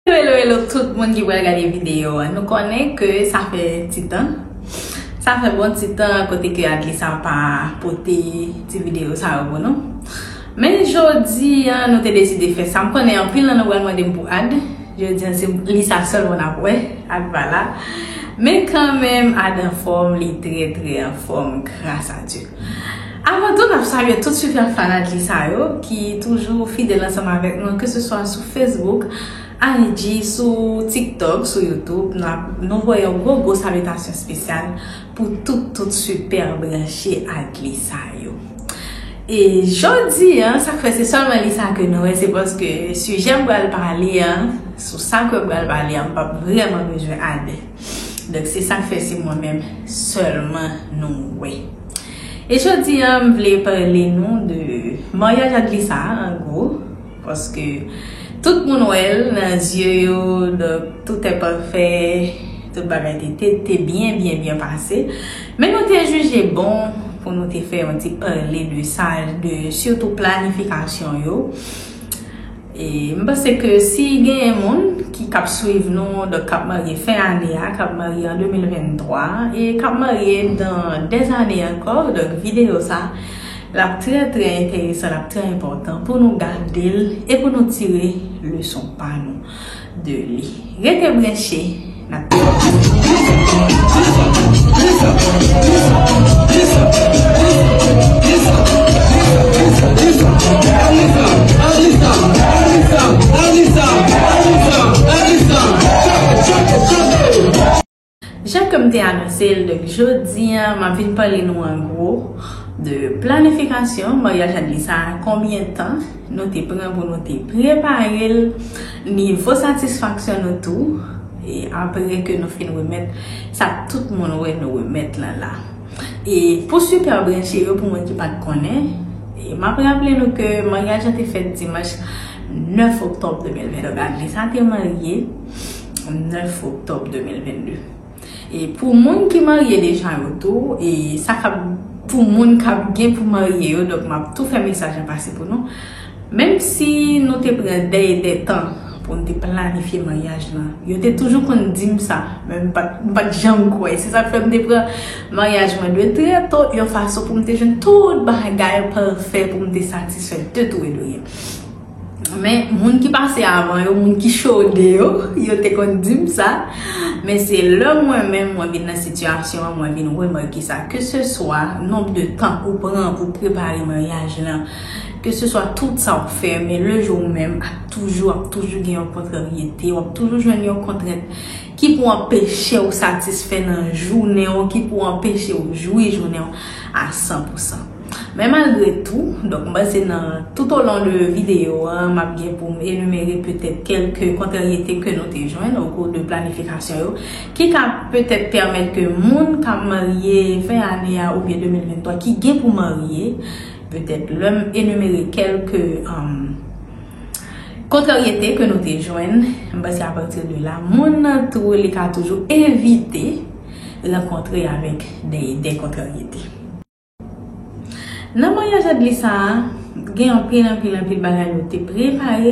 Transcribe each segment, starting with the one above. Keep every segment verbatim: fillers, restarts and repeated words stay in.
Hello, hello, hello, tout moun ki pral gade videyo a. Nou konnen ke sa fè ti tan. Sa fè bon ti tan kote ke Adlisa pa pote ti videyo sa yo pou nou. Men jodi a, nou te deside fè sa. M konnen anpil nan nou pral mande m pou Ad. Jodi a, se li sa sèlman n ap wè. Ad pa la. Men kanmenm, Ad anfòm, li trè, trè anfòm, gras a Dye. Avan tou, n ap salye tout sipè fan Adlisa yo ki toujou fidèl ansanm avèk nou, ke se swa sou Facebook, I G, sou TikTok, sou YouTube. Nou ap, nou voye yon gwo, gwo salitasyon espesyal pou tout, tout sipè branche Adlisa yo. E jodi a, sa k fè se sèlman li sa ke nou wè, se paske sijè m pral pale a, sou sa ke m pral pale a, m p ap vrèman bezwen Ad. Donk, se sa k fè se mwen menm sèlman nou wè. E jodi a, m vle pale nou de maryaj Adlisa a, an gwo, paske tout moun wè l nan zye yo, donk, tout est parfait, tout bagay te, te, te byen, byen, byen pase. Men nou te jije bon pou nou te fè yon ti pale de sa, de sitou planifikasyon yo. E m panse ke si genyen moun ki k ap swiv nou, donk k ap marye fen ane a, k ap marye an de mil venntwa, e k ap marye dan dèzane ankò, donk videyo sa, l ap trè, trè enteresan, l ap trè enpòtan pou nou gade l e pou nou tire leson pa nou de li. Rete branche, n ap Jan ke m te anonse l, donk, jodi a, m ap vin pale nou an gwo de planifikasyon maryaj Adlisa a, konbyen tan nou te pran pou nou te prepare l, nivo satisfaksyon nou tou, e apre ke nou fin remèt sa tout moun wè nou remèt lan la. E pou sipè branche yo, pou moun ki pa t konnen, e m ap raple nou ke maryaj lan te fèt dimanch nèf oktòb de mil venn. Donk, Adlisa te marye nèf oktòb de mil venn de. E pou moun ki marye deja yo tou, e sa k ap pou moun k ap gen pou marye yo, donk m ap tou fè mesaj lan pase pou nou. Menm si nou te pran dèy de tan pou n te planifye maryaj lan, yo te toujou konn di m sa, men m pa t, m pa t janm kwè. Se sa k fè m te pran maryaj mwen de trè to, yon fason pou m te jwenn tout bagay pafè pou m te satisfè de tou e de rien. Men, moun ki pase avan yo, moun ki chode yo, yo te konn di m sa. Men se lè mwen menm, mwen vin nan sitiyasyon an, mwen vin remake sa. Ke se swa nonb de tan ou pran pou prepare maryaj lan, ke se swa tout sa w fè, men le jou menm, ap toujou, ap toujou gen yon kontraryete, w ap toujou jwenn yon kontrent ki pou anpeche w satisfè nan jounen w, ki pou anpeche w jwi jounen w a san pou san. Men malgre tou, donk, m panse nan tout o lon de videyo a, m ap gen pou m enimere petèt kèlke kontraryete ke nou te jwenn o kou de planifikasyon yo, ki ka petèt pèmèt ke moun k ap marye fen ane a oubyen de mil venntwa ki gen pou marye, petèt lè m enimere kèlke, um, kontraryete ke nou te jwenn, m panse apati de la, moun nan tou, li ka toujou evite rankontre avèk de, de kontraryete. Nan maryaj Adlisa a, gen anpil, anpil, anpil bagay nou te prepare,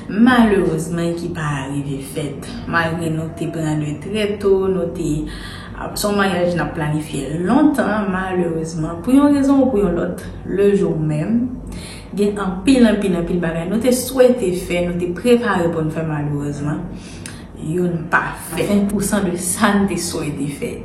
malerezman ki pa rive fèt. Malgre nou te pran de trè to, nou te, se yon maryaj n ap planifye lontan, malerezman, pou yon rezon ou pou yon lòt, le jou menm, gen anpil, anpil, anpil bagay nou te swete fè, nou te prepare pou n fè, malerezman, youn pa fèt. Ven pou san de sa n te swete fè.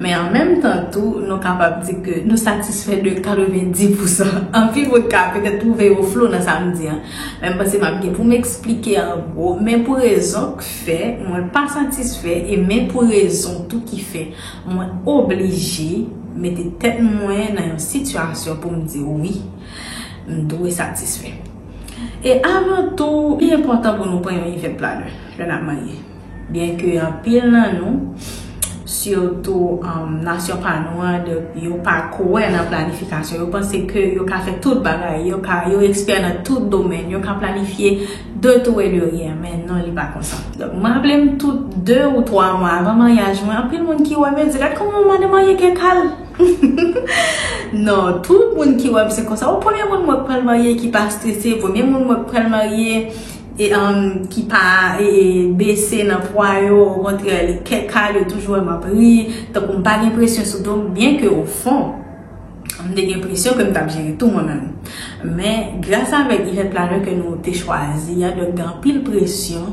Men an menm tan tou, nou kapab di ke nou satisfè de katrevenndis pou san. Anpil moun ka petèt twouve yo flou nan sa m di an. Men m panse m ap gen pou m eksplike an gwo. Men pou rezon k fè mwen pa satisfè, e men pou rezon tou ki fè mwen oblije mete tèt mwen nan yon sitiyasyon pou m di wi, m dwe satisfè. E avan tou, li enpòtan pou nou pran yon event planner lè n ap marye. Byenke anpil nan nou, sitou, um, nasyon pa nou an, donk, yo pa kwè nan planifikasyon. Yo panse ke yo ka fè tout bagay, yo ka, yo ekspè nan tout domèn, yo ka planifye de tou e de rien. Men non, li pa konsa. Donk, m raple m tout de ou twa mwa avan maryaj mwen, anpil moun ki wè m, yo di, "Gad kòman yon madan marye kè kal." Non, tout moun ki wè m se konsa. O, premye moun mwen k pral marye ki pa strese, premye moun mwen k pral marye e, um, ki pa e, e, bese nan pwa yo, okontrè, li kè kal, yo toujou wè m ap ri, tankou m pa gen presyon sou do m, byen ke ofon, m te gen presyon ke m t ap jere tou mwen menm. Men, gras avèk event planner ke nou te chwazi a, donk gen anpil presyon,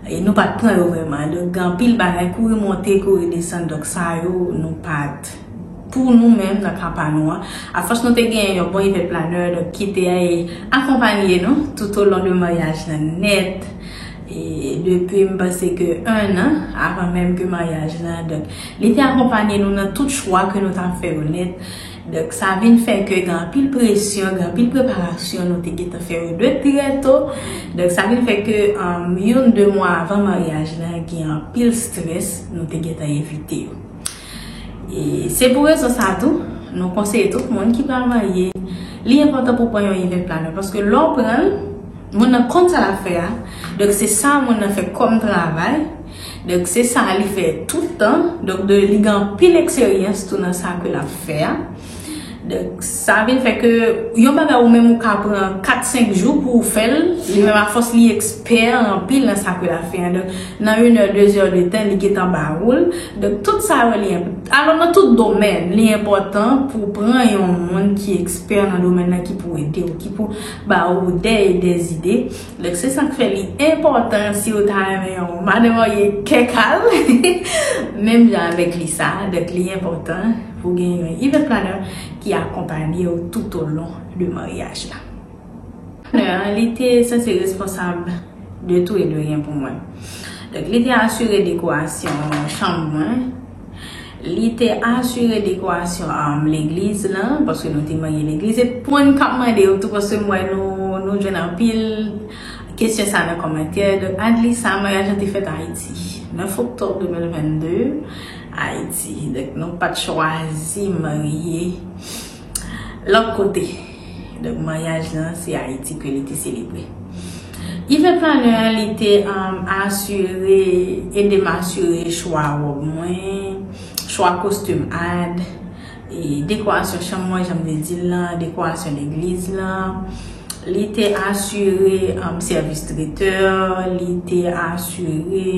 e nou pa t pran yo vrèman. Donk, gen anpil bagay, kouri monte, kouri desann. Donk, sa yo, nou pa t, pou nou menm, nan ka pa nou an. Afòs nou te gen yon bon event planner, donk, ki te akonpanye nou tout au long de maryaj lan nèt. E depi, m panse ke en an, avan menm ke maryaj lan. Donk, li te akonpanye nou nan tout chwa ke nou t ap fè yo nèt. Donk, sa vin fè ke gen anpil presyon, gen anpil preparasyon nou te gentan fè yo de trè to. Donk, sa vin fè ke, um, youn, de mwa avan maryaj lan, gen anpil strès nou te gentan evite yo. E se pou rezon sa tou, nou konseye tout moun ki pral marye, li enpòtan pou pran yon event planner, paske lè w pran l, moun nan konn sa l ap fè a. Donk, se sa moun nan fè kòm travay. Donk, se sa li fè tout tan. Donk, de, li gen anpil eksperyans tou nan sa ke l ap fè a. Donk, sa vin fè ke yon bagay ou menm ou ka pran kat, senk jou pou w fè l, li menm afòs li ekspè anpil nan sa ke l ap fè a. Donk, nan une heure, deux heures de temps, li gentan ba ou l. Donk, tout sa yo, li enp-, alò, nan tout domèn, li enpòtan pou w pran yon moun ki ekspè nan domèn nan, ki pou ede w, ki pou ba ou dè e dè zide. Donk, se sa k fè li enpòtan si w ta renmen yon madanm marye kè kal, menm jan avèk Lisa. Donk, li enpòtan pou gen yon event planner ki akonpanye w tout au long de maryaj la. Planner an, li te sanse responsab de tout et de rien pou mwen. Donk, li te asire dekorasyon chanm mwen. Li te asire dekorasyon, um, legliz lan, paske nou te marye legliz. E pou moun k ap mande yo tou, paske m wè nou, nou jwenn anpil kesyon sa nan kòmantè. Donk, Adlisa, maryaj lan te fèt Ayiti. Nèf oktòb de mil vennde, Ayiti. Donk, nou pa t chwazi marye lòt kote. Donk, maryaj lan, se Ayiti ke li te selebre. Event planner an, li te, um, asire, ede m asire chwa wòb mwen, chwa kostim ad, e dekorasyon chanm mwen, jan m te di l lan, dekorasyon legliz lan. Li te asire, um, sèvis tretè, li te asire,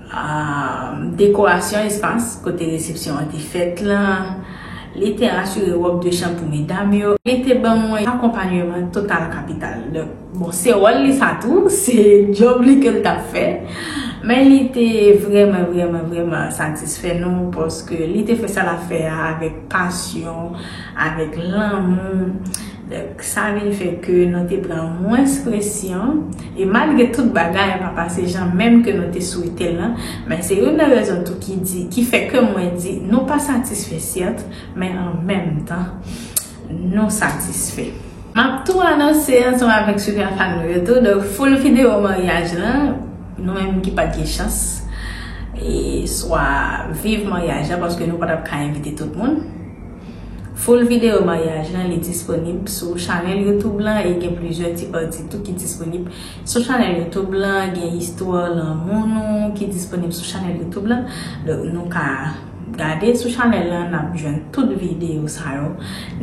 um, dekorasyon espas kote resepsyon an te fèt lan. Li te asire wòb de chanm pou medam yo. Li te ban mwen akonpayman total kapital. Donk, bon, se wòl li sa tou, se djòb li ke l t ap fè. Men li te vrèman, vrèman, vrèman satisfè nou, paske li te fè sa l ap fè a avèk pasyon, avèk lanmou. Donk, sa vin fè ke nou te pran mwens presyon, e malgre tout bagay pa pase jan menm ke nou te swete l lan, men se youn nan rezon tou ki di, ki fè ke mwen di, nou pa satisfè, sèt, men an menm tan, nou satisfè. M ap tou anonse ansanm avèk super fan nou yo tou, donk, full videyo maryaj lan, nou menm ki pa t gen chans, e swa viv maryaj lan, paske nou pa t ap ka envite tout moun. Full videyo maryaj lan, li disponib sou chanèl YouTube lan, e gen plizyè ti pati tou ki disponib sou chanèl YouTube lan, gen istwa lanmou nou ki disponib sou chanèl YouTube lan. Donk, nou ka gade sou chanèl lan, n ap jwenn tout videyo sa yo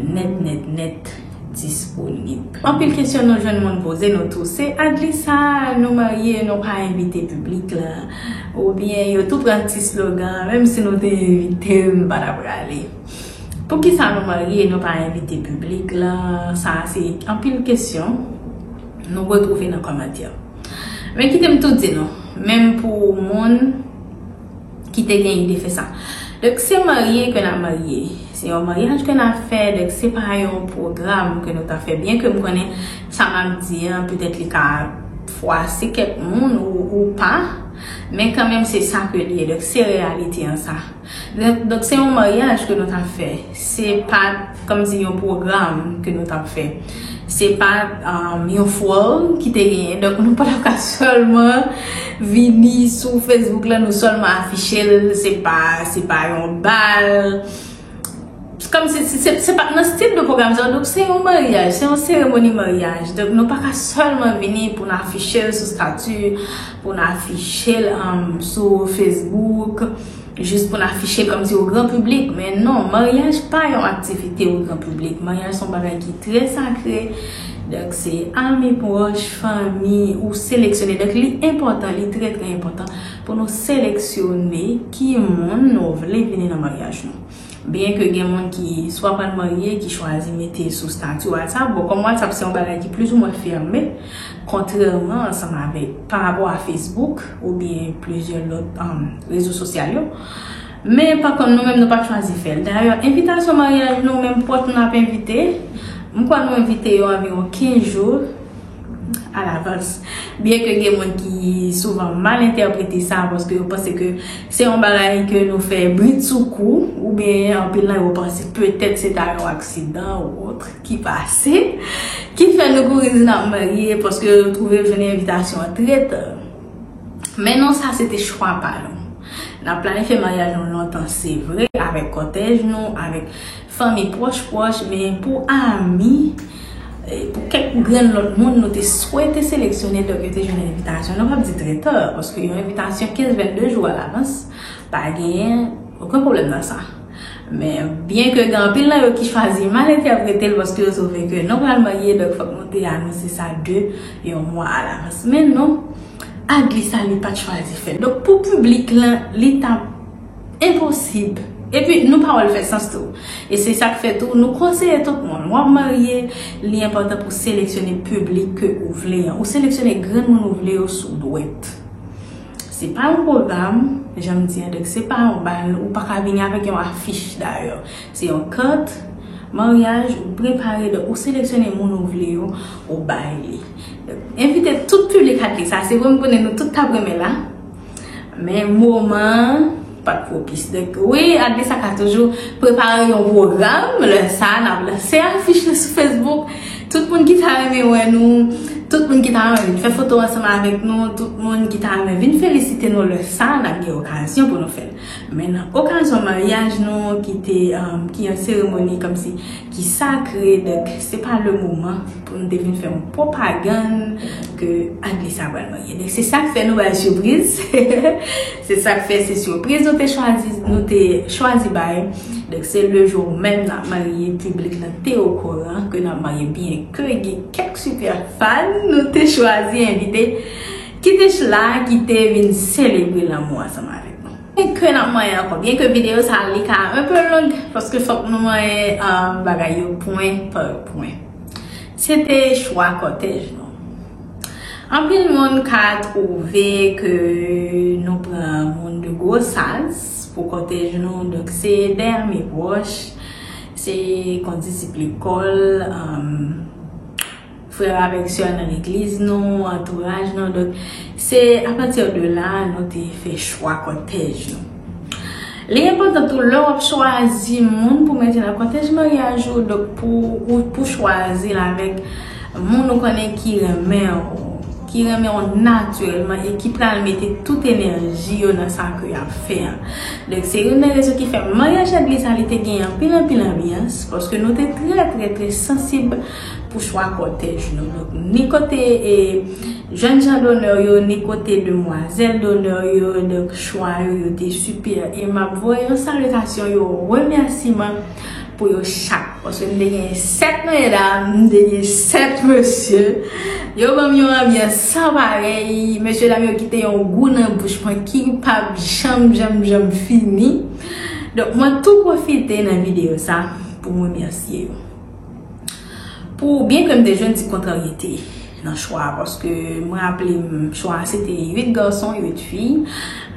nèt, nèt, nèt disponib. Anpil kesyon nou jwenn moun poze nou tou, se Adlisa, nou marye, nou pa envite piblik la, oubyen yo tou pran ti slogan, menm si nou te envite m, m pa t ap prale. Poukisa nou marye, nou pa envite piblik la? Sa se anpil kesyon nou retwouve nan kòmantè. Men kite m tou di nou, menm pou moun ki te gen ide fè sa. Donk, se marye ke n ap marye. Se yon maryaj ke n ap fè, donk se pa yon pwogram ke nou ta fè. Byen ke m konnen sa m ap di an, petèt li ka fwase kèk moun ou, ou pa, men kanmenm se sa ke li ye. Donk, se reyalite an sa. Donk, donk, se yon maryaj ke nou t ap fè. Se pa kòmsi yon pwogram ke nou t ap fè. Se pa, um, yon fwòl ki te genyen. Donk, nou pa t ap ka sèlman vini sou Facebook la, nou sèlman afiche l. Se pa, se pa yon bal. Kòmsi se, se, se pa nan stil de pwogram sa. Donk, se yon maryaj, se yon seremoni maryaj. Donk, nou pa ka sèlman vini pou n afiche l sou stati, pou n afiche l, um, sou Facebook, jis pou n afiche l kòmsi o gran piblik. Men non, maryaj pa yon aktivite o gran piblik. Maryaj se yon bagay ki trè sakre. Donk, se ami pwòch, fanmi ou seleksyone. Donk, li enpòtan, li trè, trè enpòtan pou nou seleksyone ki moun nou vle vini nan maryaj nou. Byen ke gen moun ki swa pral marye, ki chwazi mete sou stati WhatsApp. Bon, kòm WhatsApp se yon bagay ki plizoumwen fèmen, kontrèman ansanm avèk, pa rapò a Facebook oubyen plizyè lòt, um, rezo sosyal yo. Men, pa kont, nou menm, nou pa t chwazi fè l. Dayè, envitasyon maryaj nou, menm pòt nou ap envite, m kwè nou envite yo anviwon kenz jou alavans. Byen ke gen moun ki souvan mal entèprete sa, paske yo panse ke se yon bagay ke nou fè britsoukou, oubyen anpil nan yo panse petèt se ta yon aksidan ou otre ki pase, ki fè nou kouri di n ap marye, paske yo twouve yo jwenn envitasyon an trè ta. Men non, sa se te chwa pa nou. N ap planifye maryaj nou lontan, se vre, avèk kòtèj nou, avèk fanmi pwòch pwòch, men pou ami, eh, pou kèk grenn lòt moun nou te swete seleksyone, donk yo te jwenn envitasyon. Nou p ap di trè ta, paske yon envitasyon kenz, vennde jou alavans, pa genyen okenn pwoblèm nan sa. Men, byen ke gen anpil nan yo ki chwazi mal entèprete l, paske yo twouve ke nou pral marye, donk fòk nou te anonse sa de yon mwa alavans. Men non, Adlisa, li pa t chwazi fè l. Donk, pou piblik lan, li t ap enposib. Epi, nou pa wè l fè sans tou. E se sa k fè tou, nou konseye tout moun. W ap marye, li enpòtan pou seleksyone piblik ke ou vle an. Ou seleksyone grenn moun ou vle yo sou dwèt. Se pa yon pwogram, jan m di an, donk se pa yon bal, ou pa ka vini avèk yon afich dayè. Se yon kat maryaj, ou prepare, donk ou seleksyone moun ou vle yo, ou bay li. Donk, envite tout piblik Adlisa, se vre m konnen nou tout t ap renmen la, men moman an pa t pwopis. Donk, wi, Adlisa ka toujou prepare yon pwogram, lè sa a, n ap lanse afich lan sou Facebook. Tout moun ki ta renmen wè nou, tout moun ki ta renmen vin fè foto ansanm avèk nou, tout moun ki ta renmen vin felisite nou, lè sa a, n ap gen okazyon pou nou fè l. Men nan okazyon maryaj nou, ki te, um, ki yon seremoni kòmsi ki sakre, donk se pa le moman pou nou te vin fè yon pwopagann ke Adlisa pral marye. Donk se sa k fè nou bay sipriz. Se sa k fè se sipriz nou te chwazi, nou te chwazi bay. Donk se le jou menm n ap marye, piblik lan te okoran ke n ap marye, byen ke gen kèk sipè fan nou te chwazi envite ki te ch-, la, ki te vin selebre lanmou ansanm avèk nou. Byen ke n ap marye ankò, byen ke videyo sa a li ka un peu long, paske fòk nou marye, um, bagay yo pwen pa pwen. Se te chwa kòtèj nou. Anpil moun ka twouve ke nou pran moun de gwosaz pou kòtèj nou, donk se dèyè mi pwòch, se kondisip lekòl, um, frè avèk sè nan legliz nou, antouraj nou. Donk, se apati de la nou te fè chwa kòtèj nou. Li enpòtan tou lè w ap chwazi moun pou mete nan kòtèj maryaj ou, donk pou, ou, pou chwazi l avèk moun ou konnen ki renmen w, ki renmen w natirèlman e ki pral mete tout enèji yo nan sa ke y ap fè an. Donk, se youn nan rezon ki fè maryaj Adlisa li te gen anpil, anpil anbyans, paske nou te trè, trè, trè sansib pou chwa kòtèj nou. Donk, ni kote, e, jènjan donè yo, ni kote demwazèl donè yo, donk, chwa yo, yo te sipè. E m ap voye yon salitasyon, yon remèsiman pou yo chak. Paske m te gen sèt medam, m te gen sèt mesye. Yo ban m yon anbyans san parèy. Mesye dam yo kite yon gou nan bouch mwen ki p ap janm, janm, janm fini. Donk, mwen tou pwofite nan videyo sa pou m remèsye yo. Pou, byen ke m te jwenn ti kontraryete nan chwa a, paske mwen raple m, chwa a se te uit gason, uit fi.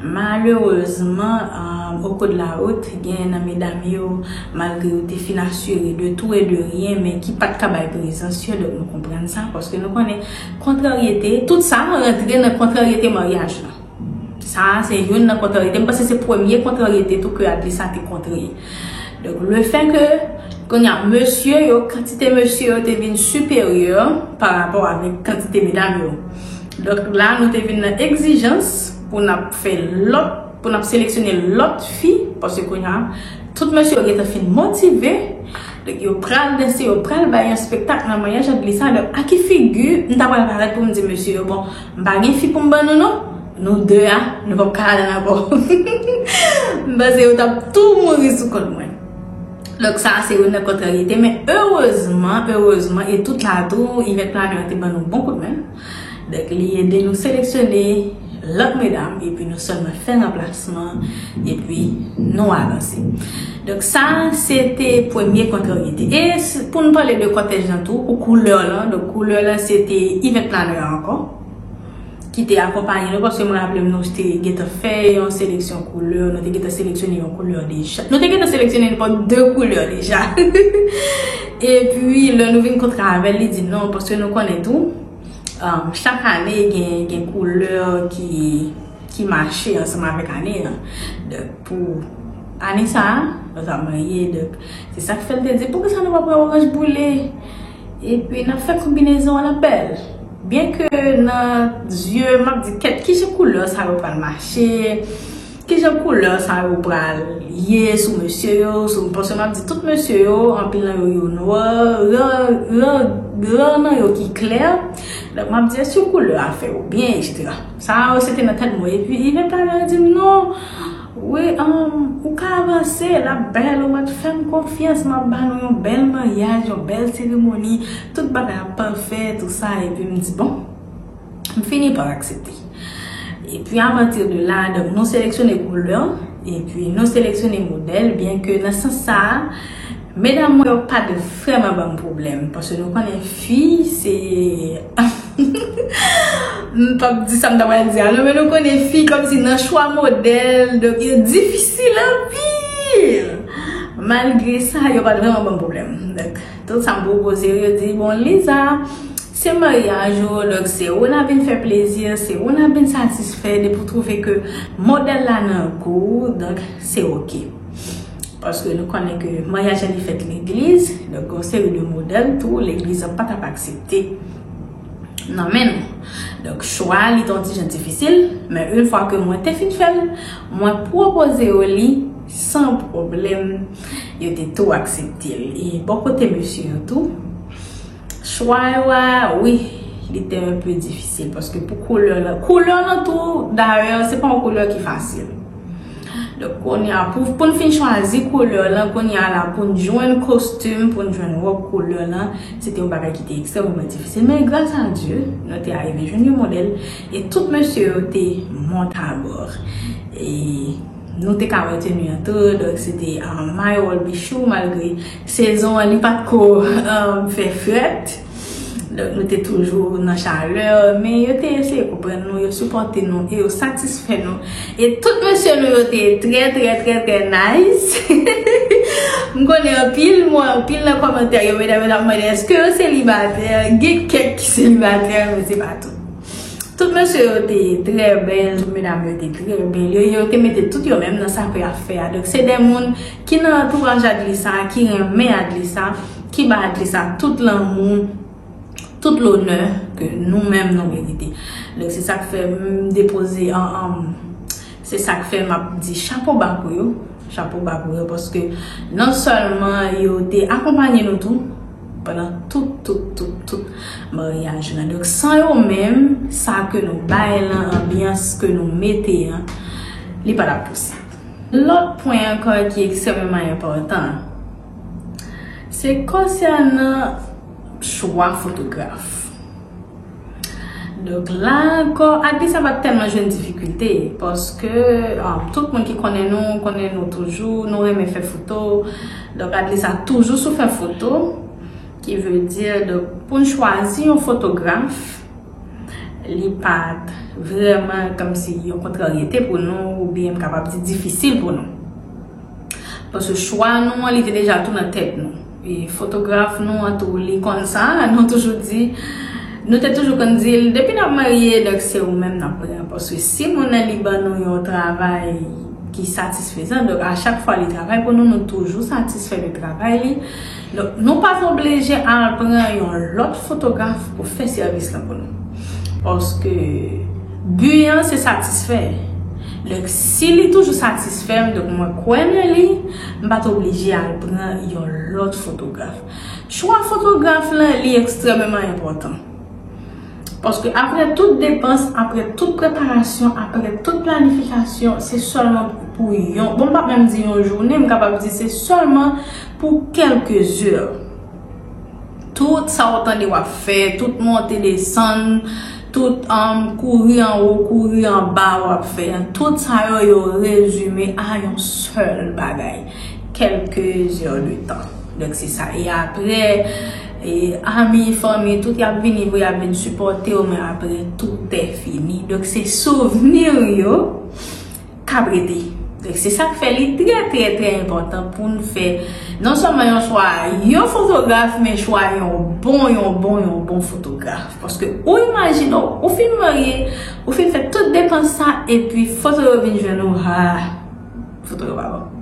Malerezman, um, au cours de la route, gen nan medam yo, malgre yo te fin asire de tout et de rien, men ki pa t ka bay prezans yo, donk nou konprann sa, paske nou konnen kontraryete, tout sa rantre nan kontraryete maryaj lan. Sa a se youn nan kontraryete. M panse se premye kontraryete tou ke Adlisa te kontre. Donk, le fè ke, kounye a, mesye yo, kantite mesye yo te vin siperyè pa rapò avèk kantite medam yo. Donk, la, nou te vin nan egzijans pou n ap fè lòt, pou n ap seleksyone lòt fi, paske kounye a, tout mesye yo gentan fin motive. Donk, yo pral danse, yo pral bay yon espektak nan maryaj Adlisa. Donk, a ki figi m ta pral parèt pou m di mesye yo, bon, m pa gen fi pou m ban nou, non? Nou de a, nou p ap ka al ankò. M panse yo t ap tou mouri sou kont mwen. Donk sa a se youn nan kontraryete, men erezman, erezman, e tout la tou, Yvette Planeur te ban nou bon kout men. Donk li ede nou seleksyone lòt medam, epi nou sèlman fè ranplasman, epi nou avanse. Donk sa a se te premye kontraryete. E s- pou n pale de kòtèj lan tou, pou koulè lan, donk koulè lan se te Yvette Planeur ankò ki te akonpaye nou, paske mwen raple m nou te gentan fè yon seleksyon koulè, nou te gentan seleksyone yon koulè deja. Nou te gentan seleksyone nenpòt de koulè deja. Epi lè nou vin kontre avè l, li di non, paske nou konnen tou, um, chak ane gen, gen koulè ki, ki mache ansanm avèk ane an. Donk pou ane sa a, nou t ap marye, donk se sa k fè l te di, poukisa nou pa pran oranj boule? Epi n ap fè konbinezon an, l ap bèl. Byenke nan zye m ap di, kèt, kijan koulè sa yo pral mache? Kijan koulè sa yo pral ye sou mesye yo? Sou, paske m ap di tout mesye yo, anpil nan yo yo nwa, ra, ra, ra nan yo ki klè. Donk m ap di èske koulè a fè yo byen, etsetera. Sa yo se te nan tèt mwen. Epi Yvette Planeur di m non, wi, um, ou ka avanse, l ap bèl, ou mèt fè m konfyans, m ap ba nou yon bèl maryaj, yon bèl seremoni, tout bagay ap pafè, tou sa, epi m di bon, m fini pa aksepte. Epi apati de la, donk nou seleksyone koulè, epi nou seleksyone modèl, byenke nan sans sa a, medam mwen yo pa t vrèman ban m pwoblèm, paske nou konnen fi se m p ap di sa m ta pral di a non, men nou konnen fi kòmsi nan chwa modèl, donk yo difisil anpil. Malgre sa, yo pa t vrèman ban m pwoblèm. Donk tout sa m pwopoze yo, yo di bon, Liza, se maryaj ou, donk se ou n ap vin fè plezi, se ou n ap vin satisfè, depi w twouve ke modèl la nan gou w, donk se oke. Paske nou konnen ke maryaj la li fèt legliz, donk yon seri de modèl tou legliz an pa t ap aksepte nan men nou. Donk chwa a li te yon ti jan difisil, men yon fwa ke mwen te fin fè l, mwen pwopoze yo li san pwoblèm, yo te tou aksepte l. E bò kote mesye yo tou, chwa yo a, wi, li te yon pe difisil, paske pou koulè lan, koulè lan tou, dayè, se pa yon koulè ki fasil. Donk kounye a, pou, pou n fin chwazi koulè lan, kounye a la, pou n jwenn kostim, pou n jwenn wòb koulè lan, se te yon bagay ki te ekstrèmeman difisil. Men gras a Dye, nou te arive jwenn yon modèl, e tout mesye yo te montabò. E nou te ka wè teni an tou, donk se te, um, Mayol Bichou, malgre sezon an li pa t ko, um, fè frèt. Donk nou te toujou nan chalè, men yo te eseye konprann nou, yo sipòte nou e yo satisfè nou. E tout mesye nou yo te trè, trè, trè, trè nice. M konnen anpil, mwen, anpil nan kòmantè yo, medam yo t ap mande èske yo selibatè, gen kèk ki selibatè, men se pa tout. Tout mesye yo te trè bèl, tout medam yo te trè bèl. Yo, yo te mete tout yo menm nan sa pou y ap fè a. Donk, se de moun ki nan antouraj Adlisa, ki renmen Adlisa, ki ba Adlisa tout lanmou, tout lonè ke nou menm nou merite. Donk, se sa k fè m depoze an, an, se sa k fè m ap di chapo ba pou yo, chapo ba pou yo, paske non sèlman yo te akonpanye nou tou, pandan tout, tout, tout, tout maryaj lan. Donk, san yo menm, sa ke nou bay lan, anbyans ke nou mete an, li pa t ap posib. Lòt pwen ankò ki ekstrèmeman enpòtan, se konsènan chwa fotograf. Donk, la ankò, Adlisa pa t tèlman jwenn difikilte, paske, um, tout moun ki konnen nou, konnen nou toujou, nou renmen fè foto. Donk, Adlisa toujou sou fè foto, ki vle di, donk, pou n chwazi yon fotograf, li pa t vrèman kòmsi yon kontraryete pou nou, oubyen m kapab di difisil pou nou. Paske chwa nou an, li te deja tou nan tèt nou. E fotograf nou an tou, li konn sa, nou toujou di, nou te toujou konn di l, depi n ap marye, donk se ou menm n ap pran. Paske si moun nan li ban nou yon travay ki satisfezan, donk a chak fwa li travay pou nou, nou toujou satisfè de travay li. Donk, nou pa t oblije al pran yon lòt fotograf pou fè sèvis lan pou nou. Paske bi an se satisfè. Donk, si li toujou satisfè m, donk mwen kwè nan li, m pa t oblije al pran yon lòt fotograf. Chwa fotograf lan, li ekstrèmeman enpòtan. Paske apre tout depans, apre tout preparasyon, apre tout planifikasyon, se sèlman pou yon, bon, m p ap menm di yon jounen, m kapab di se sèlman Pou kèlke zè. Tout sa w tande w ap fè, tout monte desann, tout um, kouri anwo, kouri anba w ap fè, tout sa yo, yo rezime a yon sèl bagay, kèlke zè de tan. Donk, se sa. E apre, e, ami, fanmi, tout y ap vini vre, y ap vin sipòte w, men apre, tout è fini. Donk, se souvni yo k ap rete. Donk, se sa k fè li trè, trè, trè enpòtan pou n fè, non sèlman yon chwa yon fotograf, men chwa yon bon, yon bon, yon bon fotograf. Paske ou imajine w, ou fin marye, ou fin fè tout depans sa, epi foto yo vin jwenn ou, ha, foto yo pa bon.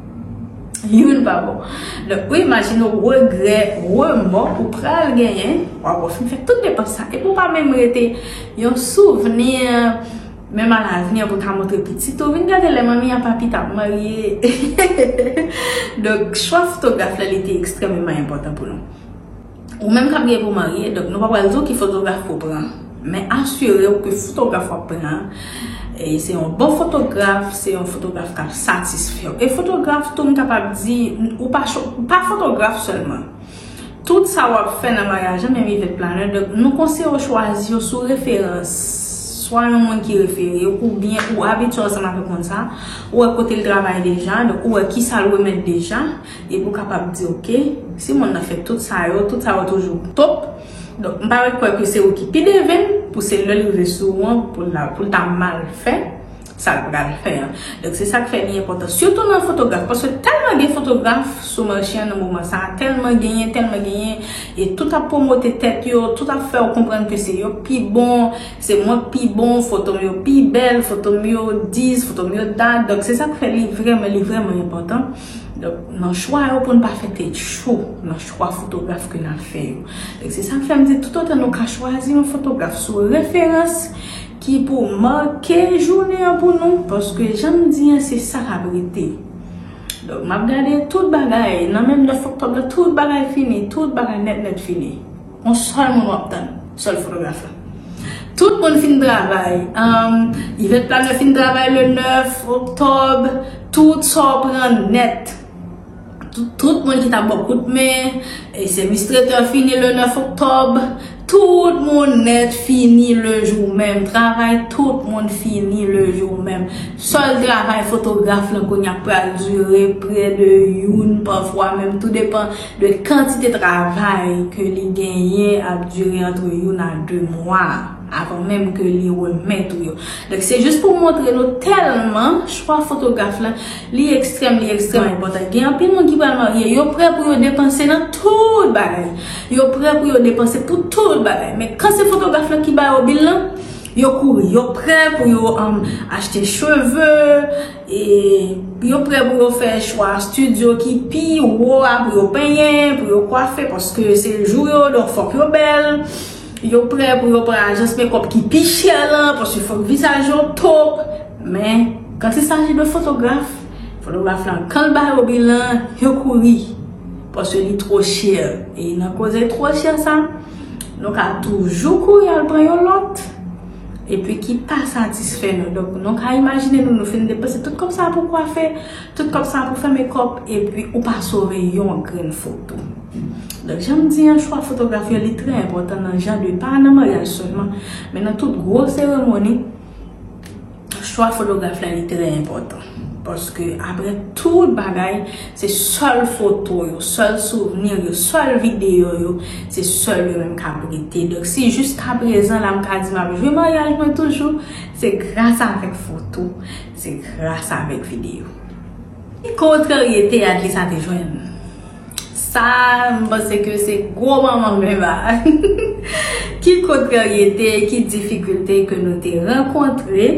Youn pa bon. Donk, ou imajine w regrè, remò ou pral genyen, w ap fin fè tout depans sa. Epi ou pa menm rete yon souvni, menm alavni pou ta montre pitit ou, vin gade lè manmi a papi t ap marye. Donk, chwa fotograf la, li te ekstrèmeman enpòtan pou nou. Ou menm k ap gen pou marye, donk nou pa pral di w ki fotograf pou pran. Men asire w ke fotograf w ap pran an, e se yon bon fotograf, se yon fotograf k ap satisfè w. E fotograf tou, m kapab di, ou pa, cho- pa fotograf sèlman. Tout sa w ap fè nan maryaj la, menm event planner, donk nou konseye w chwazi yo sou referans. Swa yon moun ki refere w, oubyen ou abitye ansanm avèk moun sa, ou wè kote l travay deja, donk ou wè kisa l remèt deja, epi ou kapab di, oke, si moun nan fè tout sa yo, tout sa yo toujou top, donk m pa ret kwè ke se ou ki pi deven pou se lè l rive sou ou an pou l ta mal fè sa l pral fè an. Donk, se sa k fè li enpòtan. Sitou nan fotograf, paske tèlman gen fotograf sou mache an nan moman sa a, tèlman genyen, tèlman genyen, e tout ap pwomote tèt yo, tout ap fè w konprann ke se yo k pi bon, se mwen k pi bon, foto m yo pi bèl, foto m yo dis, foto m yo dat. Donk, se sa k fè li vrèman, li vrèman enpòtan. Donk, nan chwa yo pou n pa fè tèt cho, nan chwa fotograf ke n ap fè yo. Donk, se sa k fè m di, toutotan nou ka chwazi yon fotograf sou referans, ki pou make jounen an pou nou, paske jan m di an, se sa k ap rete. Donk, m ap gade tout bagay, nan menm nèf oktòb la, tout bagay fini, tout bagay nèt, nèt fini. Yon sèl moun w ap tann, sèl fotograf la. Tout moun fin travay, um, event planner fin travay le nèf oktòb, tout sa w pran nèt. Tout, tout moun ki t ap ba w kout men, e se mistrete fini le nèf oktòb. Tout moun nèt fini le jou menm. Travay tout moun fini le jou menm. Sèl travay fotograf lan kounye a pral dire prè de youn, pafwa menm, tou depan de kantite travay ke li genyen, ap dire antre youn a de mwa avan menm ke li remèt ou yo. Donk, se jis pou montre nou tèlman chwa fotograf lan, li ekstrèm, li ekstrèm enpòtan. Gen anpil moun ki pral marye, yo prè pou yo depanse nan tout bagay. Yo prè pou yo depanse pou tout bagay. Men kan se fotograf lan ki ba yo bil lan, yo kouri. Yo prè pou yo, um, achte cheve, e yo prè pou yo fè chwa estidyo ki pi wo a pou yo penyen, pou yo kwafe, paske se jou yo, donk fòk yo bèl. Yo prè pou yo pran ajans makeup ki pi chè lan, paske fòk vizaj yo top. Men, quand il s'agit de fotograf, fotograf lan, kan l ba yo bil lan, yo kouri. Paske li two chè. E nan koze two chè sa, nou ka toujou kouri al pran yon lòt, epi ki pa satisfè nou. Donk, nou ka imajine nou, nou fin depanse tout kòb sa pou kwafe, tout kòb sa pou fè makeup, epi ou pa sove yon grenn foto. Donk, jan m di an, chwa fotograf yo, li trè enpòtan nan jan de, pa nan maryaj sèlman, men nan tout gwo seremoni, chwa fotograf la, li trè enpòtan. Paske apre tout bagay, se sèl foto yo, sèl souvni yo, sèl videyo yo, se sèl yo menm k ap rete. Donk, si jiskaprezan la, m ka di m ap jwi maryaj mwen toujou, se gras avèk foto, se gras avèk videyo. Ki kontraryete Adlisa te jwenn? Sa, m panse ke se gwo manman menm a. Ki kontraryete, ki difikilte ke nou te rankontre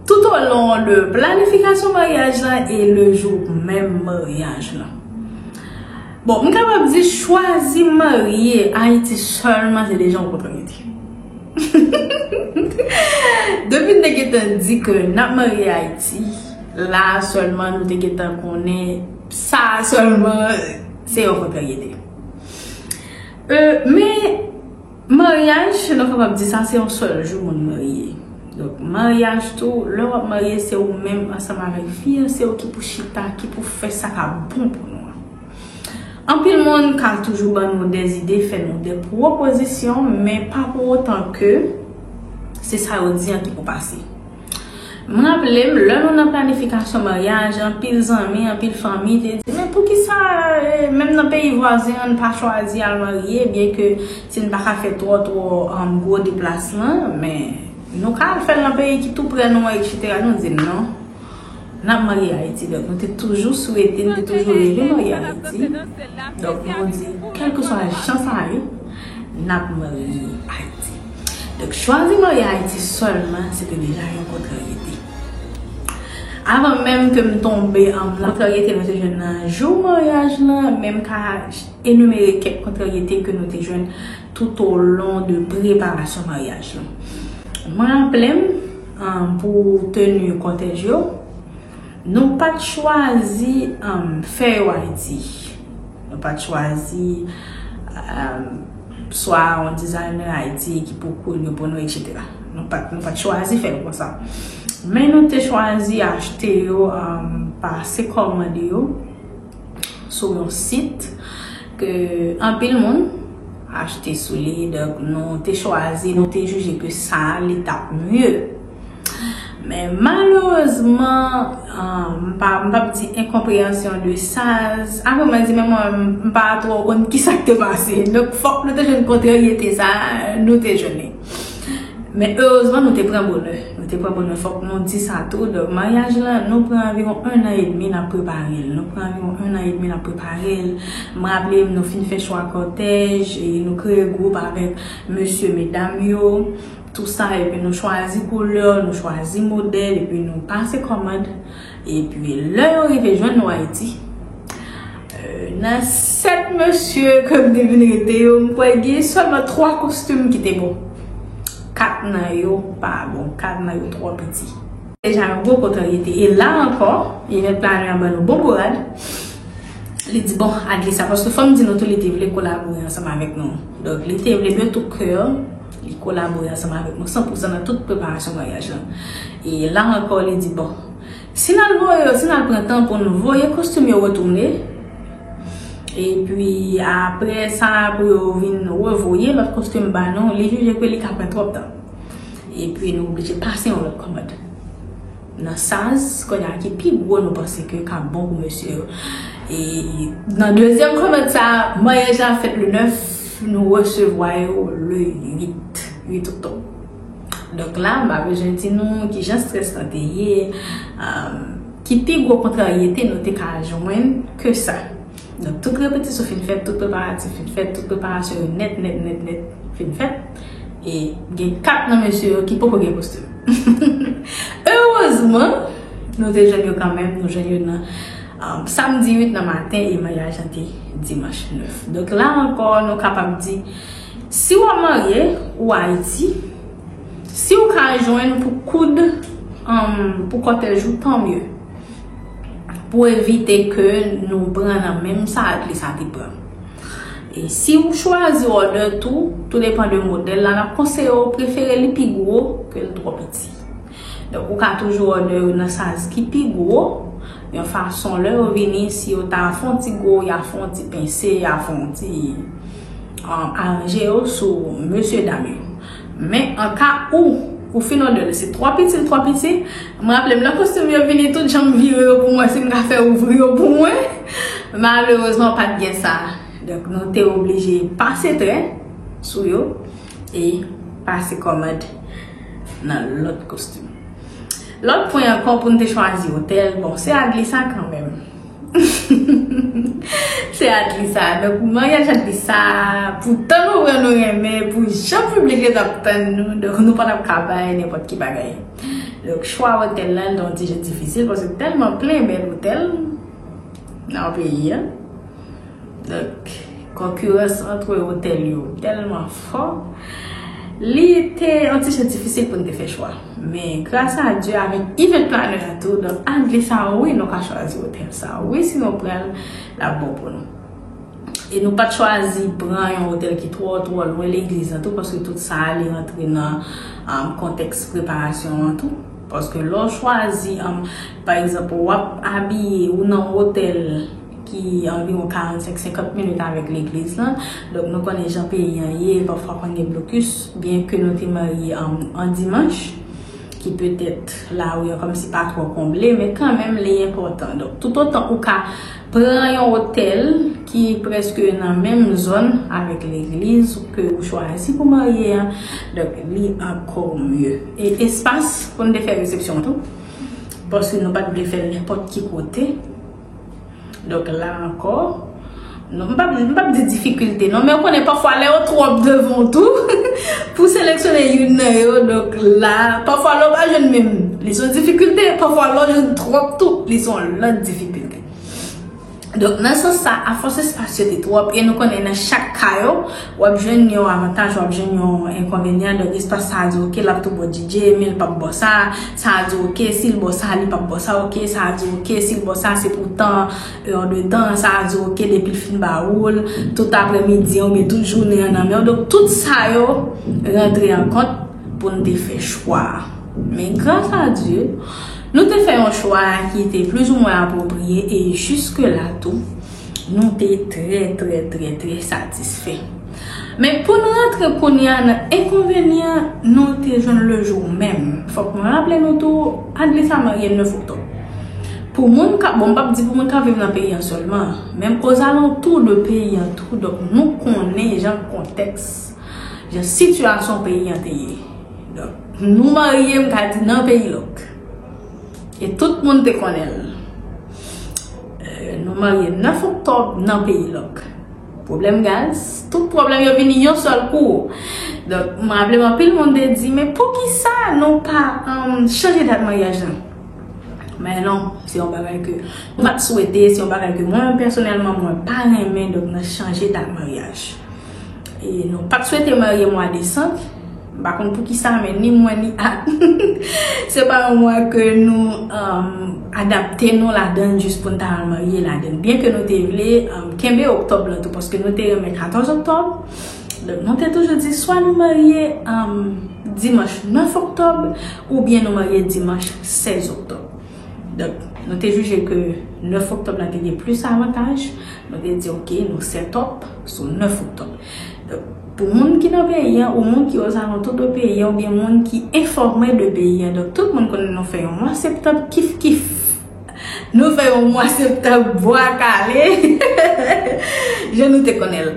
tout au long de planifikasyon maryaj la e le jou menm maryaj la? Bon, m kapab di chwazi marye Ayiti sèlman se deja yon kontraryete. Depi n te gentan di ke n ap marye Ayiti, la sèlman nou te gentan konnen sa sèlman se yon kontraryete. E, men, maryaj, nou kapab di sa, se yon sèl jou moun marye. Donk, maryaj tou, lè w ap marye, se ou menm ansanm avèk fiyanse w ki pou chita, ki pou fè sa k ap bon pou nou an. Anpil moun ka toujou ban nou dè zide, fè nou dè pwopozisyon, men pa pou otan ke se sa yo di an ki pou pase. M raple m, lè nou nan planifikasyon maryaj, anpil zanmi, anpil fanmi te di, men poukisa, eh, menm nan peyi vwazen an, n pa chwazi al marye, byen ke si n pa ka fè twò, twò, um, gwo deplasman, men nou ka al fè l nan peyi ki tou prè nou an, etsetera. Nou di non. N ap marye Ayiti. Donk, nou te toujou swete, nou te toujou reve marye Ayiti. Donk, nou di, kèlkeswa jan sa ye, n ap marye Ayiti. Donk, chwazi marye Ayiti sèlman, se te deja yon kontraryete. Avan menm ke m tonbe an kontraryete nou te jwenn nan jou maryaj lan, men m ka enimere kèk kontraryete ke nou te jwenn toutolon de preparasyon maryaj lan. Mwen raple m, um, pou teni kòtèj yo, nou pa t chwazi, um, fè yo Ayiti. Nou pa t chwazi, um, swa yon designer Ayiti ki pou koud yo pou nou, etsetera. Nou pa t, nou pa t chwazi fè l konsa. Men nou te chwazi achte yo, um, pase kòmande yo sou yon sit ke anpil moun achte sou li. Donk, nou te chwazi, nou te jije ke sa, li t ap mye. Men malerezman, ah, m pa, m p ap di enkonpreyansyon de Saz. Apre, mwen di, men mwen, m pa twò konn kisa k te pase. Donk, fòk nou te jwenn kontraryete sa, nou te jwenn li. Men erezman, nou te pran bonè. Nou te pran bonè, fòk nou di sa tou. Donk, maryaj lan, nou pran anviwon ennan edmi n ap prepare l. Nou pran anviwon ennan edmi n ap prepare l. M raple m, nou fin fè chwa kòtèj, e nou kreye gwoup avèk mesye, medam yo, tou sa, epi nou chwazi koulè, nou chwazi modèl, epi nou pase kòmand. Epi lè yo rive jwenn nou Ayiti, euh, nan sèt mesye ke m te vin rete yo, m kwè gen sèlman twa kostim ki te bon. Kat nan yo pa bon, kat nan yo twò piti. Deja yon gwo kontraryete. E la ankò, Yvette Planeur ban nou bon bourad. Li di, bon, Adlisa, paske fò m di nou tou, li te vle kolabore ansanm avèk nou. Donk, li te vle de tout cœur, li kolabore ansanm avèk nou san pou san nan tout preparasyon maryaj lan. E la ankò, li di, bon, si n al voye yo, si n al pran tan pou nou voye kostim yo retounen, epi apre sa, pou yo vin revoye lòt kostim ba nou, li jije ke li ka pran twòp tan. Epi nou oblije pase yon lòt kòmand. Nan Saz, kounye a ki pi gwo nou panse ke ka bon pou mesye yo. E nan dezyèm kòmand sa, maryaj la fèt le nèf, nou resevwa yo le uit, uit oktòb. Donk la, m pa bezwen di nou kijan strès lan te ye, um, ki pi gwo kontraryete nou te ka jwenn ke sa. Donk, tout repetisyon fin fèt, tout preparatif fin fèt, tout preparasyon yo nèt, nèt, nèt, nèt fin fèt. E gen kat nan mesye yo ki poko gen kostim. Erezman, nou te jwenn yo kanmenm, nou jwenn yo nan, um, samdi uit nan maten e maryaj lan te dimanch nèf. Donk, la ankò, nou kapab di, si w ap marye, ou Ayiti, si w ka jwenn pou koud, um, pou kòtèj ou, tan mye. Pou evite ke nou pran nan menm sa Adlisa te pran. E si w chwazi òdè tou, tou depan de modèl la, n ap konseye w prefere li pi gwo ke l twò piti. Donk, ou ka toujou òdè yo nan saz ki pi gwo, yon fason lè yo vini, si yo ta fè yon ti gwo, y a fè yon ti pense, y a fè yon ti, um, aranje yo sou mesye dam yo. Men an ka ou, ou fin òdè l, se twò piti, l twò piti. M raple m, lè kostim yo vini, tout jan m vire yo pou mwen, si m ka fè ouvri yo pou mwen. Malerezman, pa t gen sa. Donk, nou te oblije pase trè sou yo e pase kòmand nan lòt kostim. Lòt pwen ankò pou n te chwazi otèl, bon, se Adlisa kanmenm. Se Adlisa. Donk, maryaj Adlisa, pou tan nou wè nou renmen, pou jan piblik yo t ap tann nou, donk, nou pa t ap ka bay nenpòt ki bagay. Donk, chwa otèl la, li te yon ti jan difisil, paske tèlman plen bèl otèl nan peyi a. Donk, konkirans ant otèl yo tèlman fò, li te yon ti jan difisil pou n te fè chwa. Men, gras a Dye, avèk event planner a tou, donk, Adlisa, wi, nou ka chwazi otèl sa. Wi, si nou pran l, l ap bon pou nou. E nou pa t chwazi pran yon otèl ki twò, twò lwen legliz la tou, paske tout sa a li rantre nan, um, kontèks preparasyon an tou. Paske lè w chwazi, um, pa egzanp, w ap abiye ou nan yon otèl ki anviwon karannsenk senkant minit avèk legliz lan. Donk, nou konnen jan peyi an ye, pafwa konn gen blokis, byen ke nou te marye, um, an dimanch, ki petèt lari an kòmsi pa twò konble, men kanmenm li enpòtan. Donk, toutotan ou ka pran yon otèl ki prèske nan menm zòn avèk legliz ke ou chwazi pou marye an, donk li ankò mye. E espas pou n te fè resepsyon tou, paske nou pa t vle fè l nenpòt ki kote. Donk la ankò, non, m p ap, m p ap di difikilte, non, men ou konnen pafwa lè yo twòp devan w tou, pou seleksyone youn nan yo, donk la, pafwa lè w pa jwenn menm, li se yon difikilte, pafwa lè w jwenn twòp tou, li se yon lòt difikilte. Donk, nan sans sa, afòs espas yo te twòp, e nou konnen nan chak ka yo, w ap jwenn yon avantaj, w ap jwenn yon enkonvenyan. Donk, espas sa a di, oke, l ap tou ba w D J, men l p ap ba w sa. Sa a di, oke, si l ba w sa, li p ap ba w sa, oke. Sa a di, oke, si l ba w sa, se pou tan, heure de temps. Sa a di, oke, depi l fin ba ou l, tout aprèmidi an oubyen tout jounen an nan men w. Donk, tout sa yo rantre an kont pou n te fè chwa a. Men gras a Dye, nou te fè yon chwa ki te plizoumwen apwopriye e jiske la tou, nou te trè, trè, trè, trè satisfè. Men pou n rantre kounye a nan enkonvenyan nou te jwenn le jou menm. Fòk mwen raple nou tou, Adlisa marye nèf oktòb. Pou moun ka, bon, m p ap di pou moun ka viv nan peyi an sèlman, menm ozalantou de peyi an tou, donk nou konnen jan kontèks, jan sitiyasyon peyi an te ye. Donk, nou marye, m ka di, nan peyi lòk. E tout moun te konnen l. Euh, nou marye nèf oktòb nan peyi lòk. Pwoblèm gaz, tout pwoblèm yo vini yon sèl kou. Donk, m raple m anpil moun te di, men poukisa nou pa, um, chanje dat maryaj lan? Men non, se yon bagay ke m pa t swete, se yon bagay ke mwen menm pèsonèlman mwen pa renmen, donk n ap chanje dat maryaj. E nou pa t swete marye mwa desanm. M pa konn poukisa, men ni mwen ni Ad, se pa yon mwa ke nou, um, adapte nou ladan l jis pou n ta al marye ladan l. Byen ke nou te vle, um, kenbe oktòb lan tou, paske nou te renmen katòz oktòb. Donk, nou te toujou di swa nou marye, um, dimanch nèf oktòb, oubyen nou marye dimanch sèz oktòb. Donk, nou te jije ke nèf oktòb la te gen plis avantaj. Nou te di, oke, nou set up sou nèf oktòb. Donk, pou moun ki nan peyi an, ou moun ki ozalantou de peyi an, oubyen moun ki enfòme de peyi an, donk, tout moun konnen nou fè yon mwa septanm kif kif. Nou fè yon mwa septanm bwa kale. Jan nou te konnen l.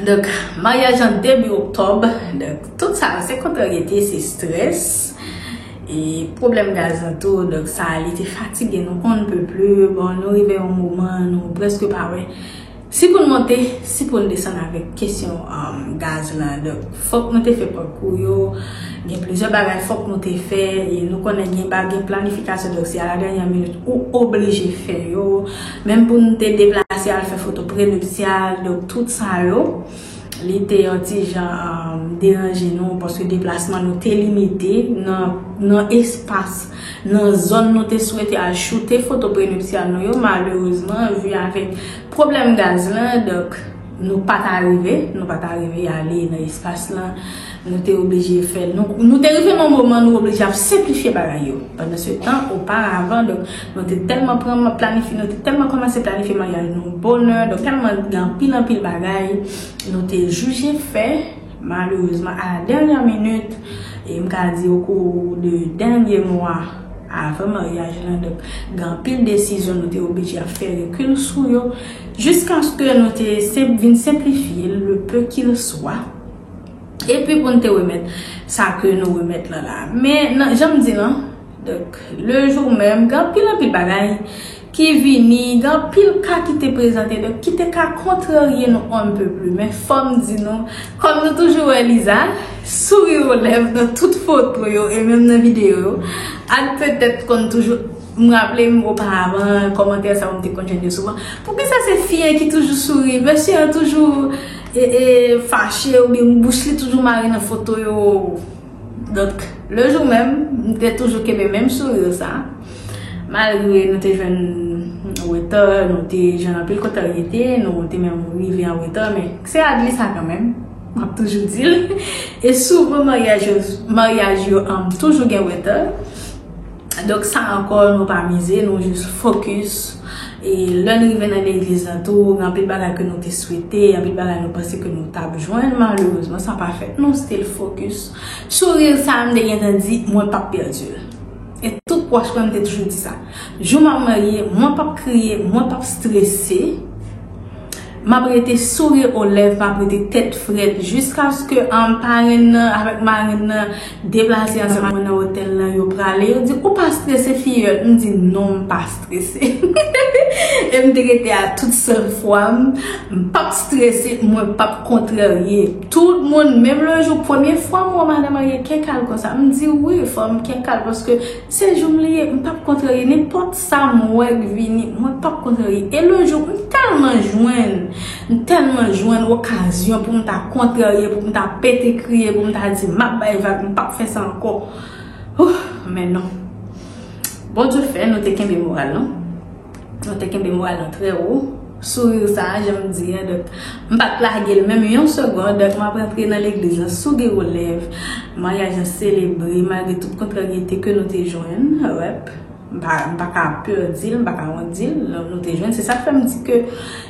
Donk, maryaj an debi oktòb. Donk, tout sa yo, se kontraryete, se strès. E pwoblèm gaz lan tou, donk, sa, li te fatige nou, on ne peut plus. Bon, nou rive yon moman, nou prèske pa wè si pou n monte, si pou n desann avèk kesyon, um, gaz lan. Donk, fòk nou te fè pakou yo. Gen plizyè bagay fòk nou te fè. E nou konnen gen ba-, gen planifikasyon, donk, si a la dènyè minit, ou oblije fè yo. Menm pou n te deplase al fè foto prenipsyal, donk, tout sa yo, li te yon ti jan, um, deranje nou, paske deplasman nou te limite nan, nan espas, nan zòn nou te swete al choute foto prenipsyal nou yo. Malerezman, vi avèk pwoblèm gaz lan, donk, nou pa ta rive, nou pa ta rive ale nan espas lan. Nou te oblije fè, nou, nou te rive nan moman nou oblije ap senplifye bagay yo. Pandan se tan, oparavan, donk, nou te tèlman pran, planifye, nou te tèlman kòmanse planifye maryaj nou bonè, donk, tèlman gen anpil, anpil bagay nou te jije fè, malerezman, a la dènyè minit, e m ka di, okou de dènye mwa avan maryaj lan, donk, gen anpil desizyon nou te oblije ap fè rekil sou yo, jiskaske nou te senp-, vin senplifye l le peu qu'il soit. Epi pou n te remèt sa ke nou remèt lan la. Men, nan, jan m di lan, donk, le jou menm, gen anpil, anpil bagay ki vini, gen anpil ka ki te prezante, donk, ki te ka kontrarye nou on ne peut plus. Men fò m di nou, kòm nou toujou wè Liza, souri o lèv nan tout foto yo, e menm nan videyo yo, ak petèt konn toujou M raple m oparavan, kòmantè sa yo m te konn jwenn yo souvan. Poukisa se fi an ki toujou souri? Mesye an toujou, e, e, fache oubyen bouch li toujou mare nan foto yo. Donk, le jou menm, m te toujou kenbe menm souri sa. Malgre nou te jwenn reta, nou te jwenn anpil kontraryete, nou te menm rive an reta, men se Adlisa kanmenm, m ap toujou di l. E souvan maryaj yo, maryaj yo, um, toujou gen reta. Donk sa ankò, nou pa mize, nou jis fokis E lè n rive nan legliz la tou, gen anpil bagay ke nou te swete, anpil bagay nou panse ke nou t ap jwenn, malerezman sa pa fèt. Nou still focus. Souri sa a, m te gentan di, mwen p ap pèdi l. E tout pwòch mwen, m te toujou di sa. Jou m ap marye, mwen p ap kriye, mwen p ap strese. M ap rete souri o lèv, m ap rete tèt frèt, jiskaske an parenn nan avèk marenn nan deplase ansanm ak mwen nan otèl lan, yo prale, yo di, ou pa strese, fiyèl? M di, non, m pa strese. E m te rete a tout san fwa m, m p ap strese, mwen p ap kontrarye. Tout moun, menm le jou, premye fwa m wè madanm marye, kè k al konsa. M di, wi, fò m kè k al, paske se jou m li ye, m p ap kontrarye nenpòt sa m wè k vini, mwen p ap kontrarye. E le jou, m tèlman jwenn, m tèlman jwenn okazyon pou m ta kontrarye, pou m ta pete kriye, pou m ta di, m ap bay vag, m p ap fè sa ankò. Ouh, men non. Bondye fè, nou te kenbe moral nou. Nou te kenbe moral nou trè wo. Souri sa a, jan m di an, donk, m pa t lage l menm yon segonn, donk, m ap rantre nan legliz lan, souri o lèv, maryaj lan selebre, malgre tout kontraryete ke nou te jwenn, rep. M pa, m pa ka pèdi l, m pa ka wont di l, nou, nou te jwenn. Se sa k fè m di ke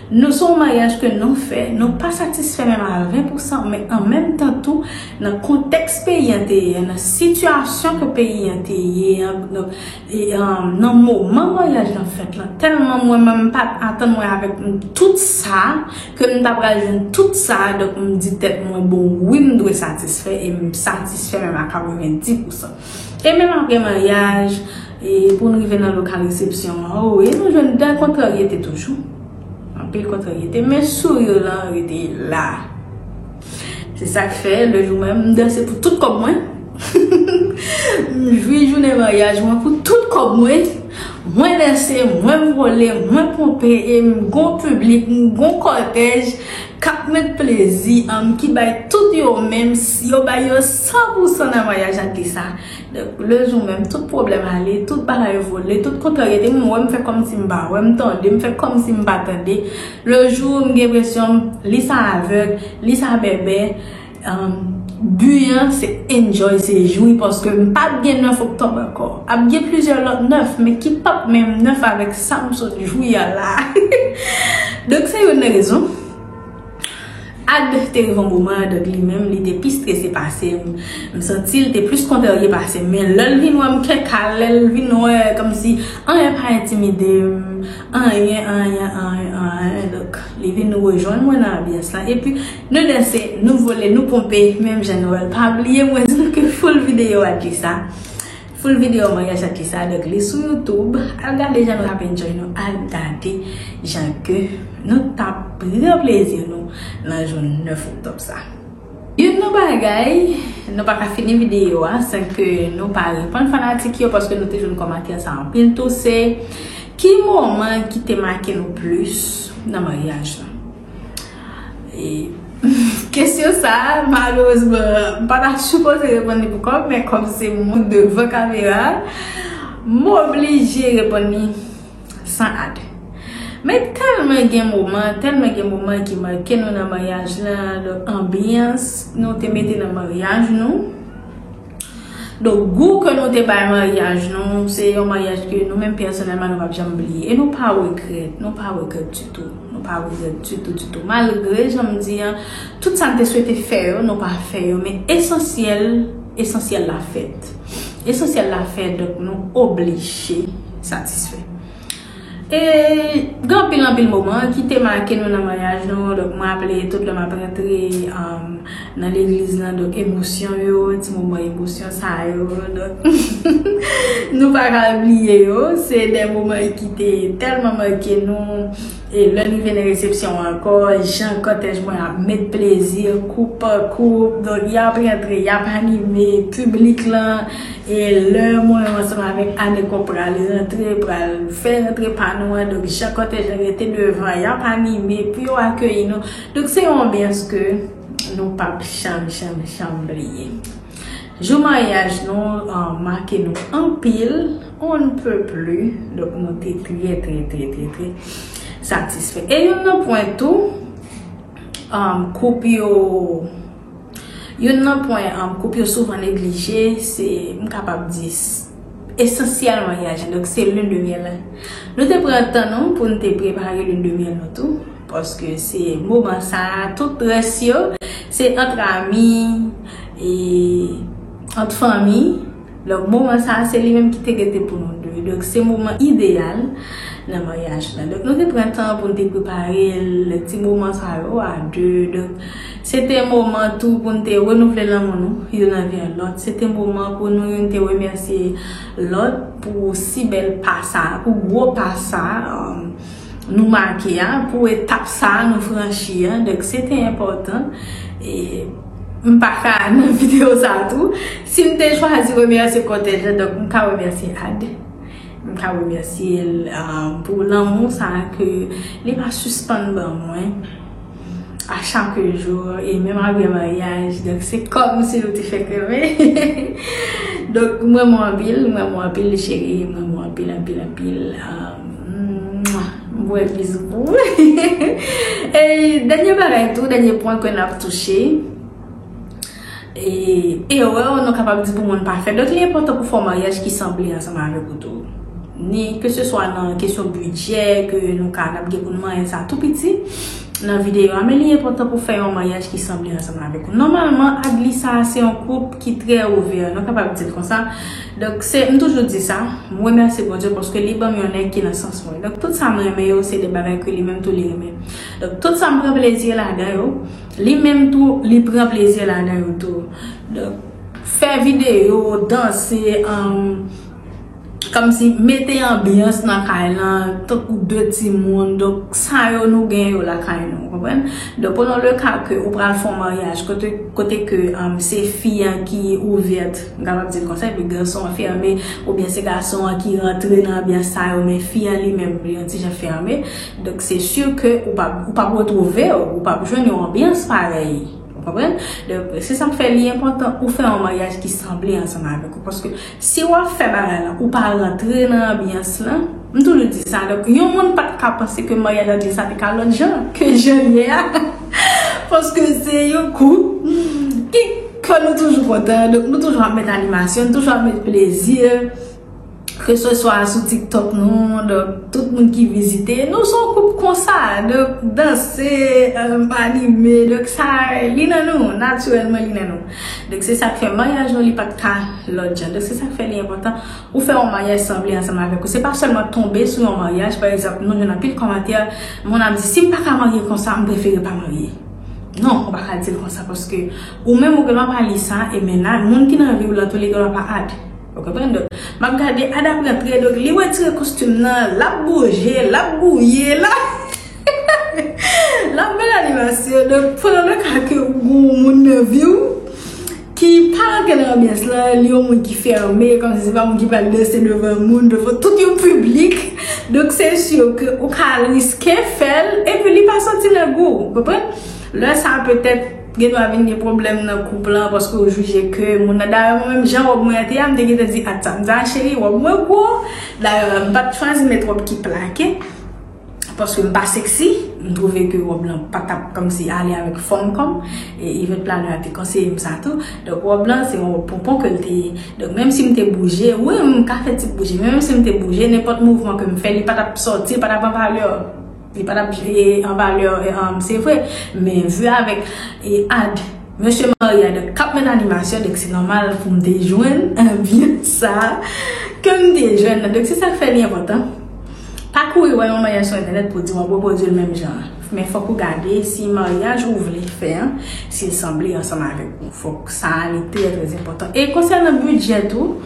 nou se yon maryaj ke nou fè, nou pa satisfè menm a ven pou san, men an menm tan tou, nan kontèks peyi an te ye, nan sitiyasyon ke peyi an te ye, an, nan, e, um, nan moman maryaj lan fèt lan, tèlman mwen menm m pa t atann mwen avèk m tout sa, ke m ta pral jwenn tout sa, donk m di tèt mwen, bon, wi, m dwe satisfè, e m satisfè menm a katrevenndis pousan. E menm apre maryaj, e pou n rive nan lokal resepsyon an, o, e nou jwenn de kontraryete toujou. Anpil kontraryete, men souri lan rete la. Se sa k fè, le jou menm, m danse pou tout kòb mwen. M jwi jounen maryaj mwen pou tout kòb mwen. Mwen danse, mwen vole, mwen ponpe, e m gon piblik, m gon kòtèj k ap met plezi, um, ki bay tout yo menm, yo bay yo san pou san nan maryaj ak sa. Donk, le jou menm, tout pwoblèm ale, tout bagay vole, tout kontraryete, m wè, m fè kòmsi m pa wè, m tande, m fè kòmsi m pa tande. Le jou, m gen enpresyon, li sa avèg, li sa bèbè. Um, bi an, se enjoy, se jwi, paske m p ap gen nèf oktòb ankò. Ap gen plizyè lòt nèf, men ki p ap menm nèf avèk sa m sot jwi a la. Donk, se youn nan rezon. Ad te rive yon moman, donk, li menm, li te pi strese pase m. M santi l te plis kontrarye pase m. Men lè l vin wè m kè k al, lè l vin wè kòmsi anyen pa entimide m, anyen, anyen, anyen, anyen. Donk, li vin rejwenn mwen nan anbyans lan. Epi, nou danse, nou vole, nou ponpe, menm jan nou wè l. Pa bliye, mwen di nou ke full videyo a di sa. Full videyo maryaj ak sa, donk, li sou YouTube. Al gade jan nou ap enjoy nou, al gade jan ke nou t ap pran plezi nou nan jou nèf oktòb sa. Youn nan bagay, nou pa ka fini videyo a san ke nou pa reponn fanatik yo, paske nou te jwenn kòmantè sa anpil tou, se ki moman ki te make nou plis nan maryaj lan? E, kesyon sa a, malerezman, m pa ta sipoze reponn li pou kò m, men kòm se mwen devan kamera, m oblije reponn li san ad. Men tèlman gen moman, tèlman gen moman ki make nou nan maryaj lan, donk anbyans nou te mete nan maryaj nou. Donk, gou ke nou te bay maryaj nou, se yon maryaj ke nou menm pèsonèlman nou p ap janm bliye. E nou pa regrèt, nou pa regrèt ditou. Nou pa regrèt ditou, ditou. Malgre, jan m di an, tout sa n te swete fè yo, nou pa fè yo. Men esansyèl, esansyèl la fèt. Esansyèl la fèt, donk nou oblije satisfè. E gen anpil, anpil moman ki te make nou nan maryaj nou. Donk, mwen raple tout lè m ap rantre, um, nan legliz lan, donk, emosyon yo, ti moman emosyon sa yo, donk, nou pa ka bliye yo. Se de moman ki te tèlman make nou. E lè n rive nan resepsyon an ankò, jan kòtèj mwen ap met plezi, koup pa koup, donk, y ap rantre, y ap anime piblik lan. E lè mwen ansanm avèk Anne Kò pral rantre, pral fè rantre pa nou an, donk jan kòtèj la rete devan, y ap anime pou yo akeyi nou. Donk se yon anbyans ke nou p ap janm, janm, janm bliye. Jou maryaj nou, ah, make nou anpil, on ne peut plus, donk nou te trè, trè, trè, trè, trè satisfè. E youn nan pwen tou, ah, koup yo, Youn nan pwen, um, koup yo souvan neglije, se, m kapab di, s- esansyèl maryaj la. Donk, se lune de miel la. Nou te pran tan nou pou nou te prepare lune de miel nou tou. Paske se moman sa a, tout rès yo, se ant ami, e ant fanmi. Donk, moman sa a, se li menm ki te rete pou nou de. Donk, se moman ideyal nan maryaj la. Donk, nou te pran tan pou nou te prepare l, ti moman sa yo a de. Donk, se te moman tou pou nou te renouvle lanmou nou, youn anvè lòt. Se te moman pou nou youn te remèsye lòt pou si bèl pa sa, pou gwo pa sa, um, nou make a, pou etap sa a nou franchi a. Donk, se te enpòtan. E m pa ka nan videyo sa a tou. Si m te chwazi remèsye kòtèj la, donk m ka remèsye Ad. M ka remèsye l, um, pou lanmou sa a ke li pa sispann ban mwen a chak jou, e menm apre maryaj. Donk, se kòmsi nou te fèk renmen. Donk, mwen renmen w anpil, mwen renmen w anpil, cheri, mwen renmen w anpil, anpil, anpil. Um, mwa, m voye bizou pou ou. E dènye bagay tou, dènye pwen ke n ap touche. E erè, nou kapab di pou moun pa fè. Donk, li enpòtan pou fè yon maryaj ki sanble ansanm avèk ou tou. Ni ke se swa nan kesyon bidjè, ke nou ka, n ap gen pou n manyen sa tou piti nan videyo a, men li enpòtan pou fè yon maryaj ki sanble ansanm avèk ou. Nòmalman, Ad, li sa a, se yon koup ki trè ouvè, nou kapab di l konsa. Donk, se, m toujou di sa, m remèsye Bondye paske li ban m yon nèg ki nan sans mwen. Donk, tout sa m renmen yo, se de bagay ke li menm tou li renmen. Donk, tout sa m pran plezi ladan yo, li menm tou, li pran plezi ladan yo tou. Donk, fè videyo, danse, um, kòmsi mete anbyans nan kay lan, tankou de timoun. Donk, sa yo nou gen yo lakay nou, w konprann? Donk, pran le ka ke ou pral fè yon maryaj, kote, kote ke, um, se fi an ki ouvèt, m kapab di l konsa, epi gason an fèmen, oubyen se gason an ki rantre nan anbyans sa yo, men fi an li menm, li yon ti jan fèmen. Donk, se si ke ou p ap, ou p ap retwouve w, ou p ap jwenn yon anbyans parèy. Ou konprann? Donk, se sa k fè li enpòtan ou fè yon maryaj ki sanble ansanm avèk ou. Paske si w ap fè bagay la, ou pa rantre nan anbyans lan, m toujou di sa. Donk, yon moun pa t ka panse ke maryaj Adlisa te ka lòt jan ke jan l ye a. Paske se yon koup ki, ke nou toujou kontan. Donk, nou toujou ap met animasyon, nou toujou ap met plezi. Ke se swa sou TikTok nou, donk, tout moun ki vizite, nou se yon koup konsa, donk, danse, um, anime, donk, sa, li nan nou, natirèlman, li nan nou. Donk, se sa k fè maryaj nou, li pa t ka lòt jan. Donk, se sa k fè li enpòtan, ou fè yon maryaj sanble ansanm avèk ou. Se pa sèlman tonbe sou yon maryaj, pa egzanp, nou jwenn anpil kòmantè, moun ap di, "Si m pa ka marye konsa, m prefere pa marye." Non, ou pa ka di l konsa, paske ou menm ou gen dwa pa li sa, e men nan moun ki nan vi w lan tou li gen dwa pa Ad. Ou konprann? Donk, m ap gade Ad ap rantre, donk, li retire kostim nan, l ap bouje, l ap gouye, l ap, l ap met animasyon. Donk, pandan le ka ke ou gen yon moun nan vi w ki pa rantre nan anbyans lan, li yon moun ki fèmen, kòmsi se pa moun ki pral danse devan moun, devan tout yon piblik. Donk, se si ke ou ka riske fè l, epi li pa soti nan gou w, ou konprann? Lè sa a, petèt, gen dwa vin gen pwoblèm nan koup lan, paske ou jije ke moun nan, dayè, mwen menm, jan wòb mwen an te ye a, m te gentan di Ad sa. M di, "A, cheri, wòb mwen gwo." Dayè, m pa t chwazi met wòb ki plake, paske m pa seksi. M twouve ke wòb lan pa t ap kòmsi ale avèk fòm kò m. E Yvette Planeur a te konseye m sa tou. Donk, wòb lan, se yon wòb ponpon ke l te ye. Donk, menm si m te bouje, wi, m ka fè ti bouje, men menm si m te bouje, nenpòt mouvman ke m fè, li pa t ap sòti, li pa t ap an valè. Li pa t ap, e, an valè, e, um, se vre. Men, vi avèk, e, Ad, mesye marye a, donk, k ap met animasyon, donk, se nòmal pou m te jwenn anbyans sa a ke m te jwenn nan. Donk, se sa k fè li enpòtan. Pa kouri wè yon maryaj sou entènèt pou di w ap repwodui l menm jan an. Men fòk ou gade si maryaj ou vle fè an, si l sanble ansanm avèk ou. Fòk sa a, li trè, trè enpòtan. E konsènan bidjè tou,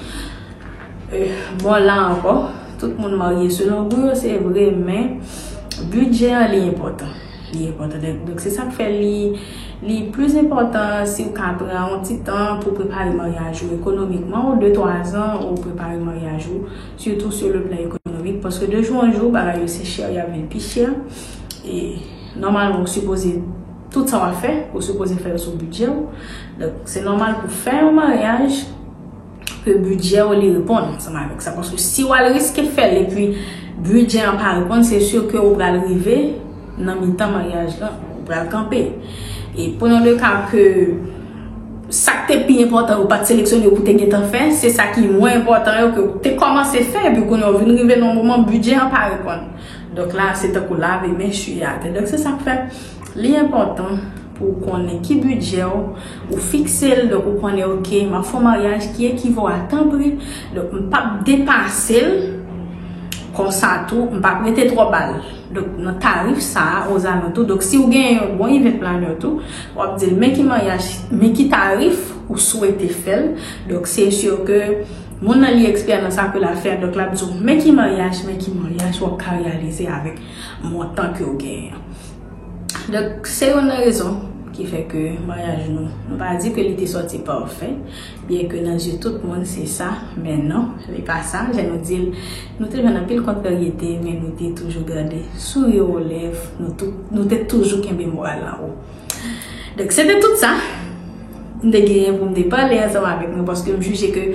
e, bon, la ankò, tout moun marye selon gou yo, se vre, men bidjè an, li enpòtan. Li enpòtan. Donk, donk, se sa k fè li, li plis enpòtan si w ka pran yon ti tan pou prepare maryaj ou ekonomikman, ou de twa zan ou prepare maryaj ou, sitou sou le plan ekonomik, paske de jou an jou, bagay yo se chè, y ap vin pi chè. E nòmalman, ou sipoze, tout sa w ap fè, ou sipoze fè l sou bidjè w. Donk, se nòmal pou fè yon maryaj, ke bidjè w li reponn ansanm avèk sa. Paske si w al riske fè l epi bidjè an pa reponn, se si ke ou pral rive nan mitan maryaj lan, ou pral kanpe. E pran le ka ke sa k te pi enpòtan yo pa t seleksyone yo pou te gentan fè, se sa ki mwen enpòtan yo ke ou te kòmanse fè, epi kounye a ou vin rive nan yon moman bidjè an pa reponn. Donk la, se tankou lave men, chiye atè. Donk se sa k fè li enpòtan pou w konnen ki bidjè w, ou fikse l, donk ou konnen, oke, m ap fè yon maryaj ki ekivo a tan pri, donk m p ap depase l, konsa tou, m p ap rete twò ba l. Donk, nan tarif sa a, ozalantou. Donk, si w gen yon bon event planner tou, w ap di l, men ki maryaj, men ki tarif ou swete fè l. Donk, se si ke moun nan li eksperyans sa ke l ap fè. Donk, l ap di w, men ki maryaj, men ki maryaj w ap ka reyalize avèk montan ke w genyen an. Donk, se youn nan rezon ki fè ke maryaj nou, nou pa di ke li te sòti pafè, byen ke nan zye tout moun se sa, men non, li pa sa. Jan nou di l, nou te jwenn anpil kontraryete, men nou te toujou gade souri o lèv, nou, tou, nou te toujou kenbe moral la wo. Donk, se te tout sa m te genyen pou m te pale ansanm avèk nou, paske m jije ke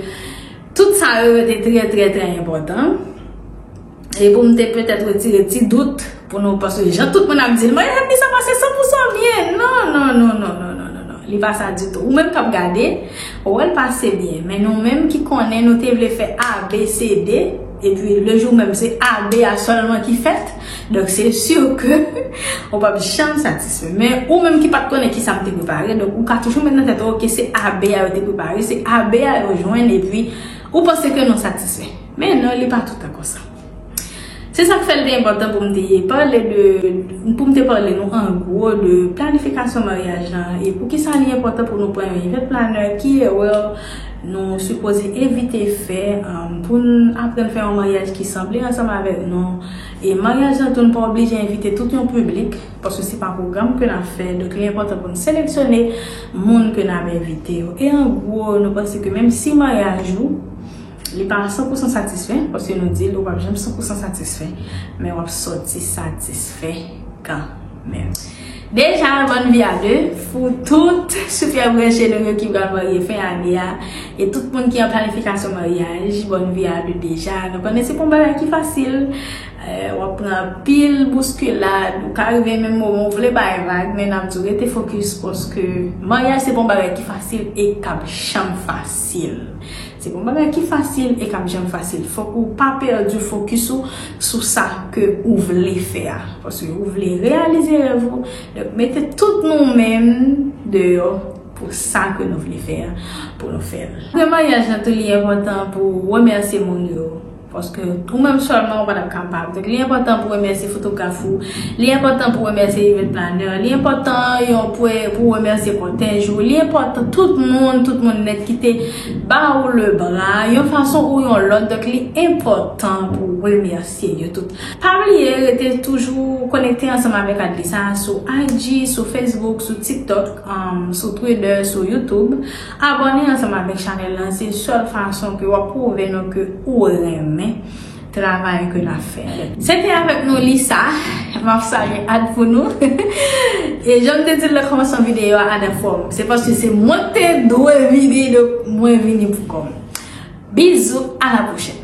tout sa yo, yo te trè, trè, trè enpòtan. E pou m te petèt retire ti dout pou nou, paske jan tout moun ap di l, mwen, jan li sa pase san pou san byen. Non, non, non, non, non, non, non, non. Li pa sa ditou. Ou menm k ap gade, ou wè l pase byen. Men nou menm ki konnen nou te vle fè A, B, C, D, epi le jou menm se A, B a sèlman ki fèt. Donk, se si ke ou p ap janm satisfè. Men ou menm ki pa t konnen ki sa m te prepare, donk ou ka toujou met nan tèt ou, oke, se A, B a yo te prepare, se A, B a yo jwenn, epi ou panse ke nou satisfè. Men non, li pa toutan konsa. Se sa k fè l te enpòtan pou m te pale de, pou m te pale nou an gwo de planifikasyon maryaj lan e poukisa li enpòtan pou nou pran yon event planner, ki erè nou sipoze evite fè, um, pou n aprann fè yon maryaj ki sanble ansanm avèk nou. E maryaj lan tou, nou pa oblije envite tout yon piblik, paske se pa pwogram ke n ap fè. Donk, li enpòtan pou n seleksyone moun ke n ap envite yo. E an gwo, nou panse ke menm si maryaj ou li pa san pou san satisfè, paske nou di l, ou p ap janm san pou san satisfè, men w ap sòti satisfè kanmenm. Deja, bòn vi a de pou tout super branche nou yo ki pral marye fen ane a, e tout moun ki an planifikasyon maryaj, bòn vi a de deja. Nou konnen se pa yon bagay ki fasil. Eh, w ap pran anpil bouskilad, ou ka rive menm moman ou vle bay vag, men n ap di w rete fokis, paske maryaj se pa yon bagay ki fasil e k ap janm fasil. Se pa yon bagay ki fasil e k ap janm fasil. Fòk ou pa pèdi fokis ou sou sa ke ou vle fè a. Paske ou vle reyalize rèv ou. Donk, mete tout nou menm deyò pou sa ke nou vle fè a, pou nou fè l. Apre maryaj lan tou, li enpòtan pou w remèsye moun yo. Paske ou menm sèlman ou pa t ap kapab. Donk, li enpòtan pou w remèsye fotograf ou. Li enpòtan pou w remèsye event planner. Li enpòtan yon pou, pou w remèsye kòtèj ou. Li enpòtan tout moun, tout moun nèt ki te ba ou le bra, yon fason ou yon lòt. Donk, li enpòtan pou w remèsye yo tout. Pa bliye rete toujou konekte ansanm avèk Adlisa sou I G, sou Facebook, sou TikTok, um, sou Twitter, sou YouTube. Abòne ansanm avèk chanèl lan, se sèl fason ke w ap pwouve nou ke ou renmen travay ke n ap fè. Se te avèk nou Lisa, m ap salye Ad pou nou. E jan m te di l nan kòmansman videyo a, Ad anfòm. Se paske se mwen k te dwe vini, donk mwen vini pou kò m. Bizou, a la pwochèn.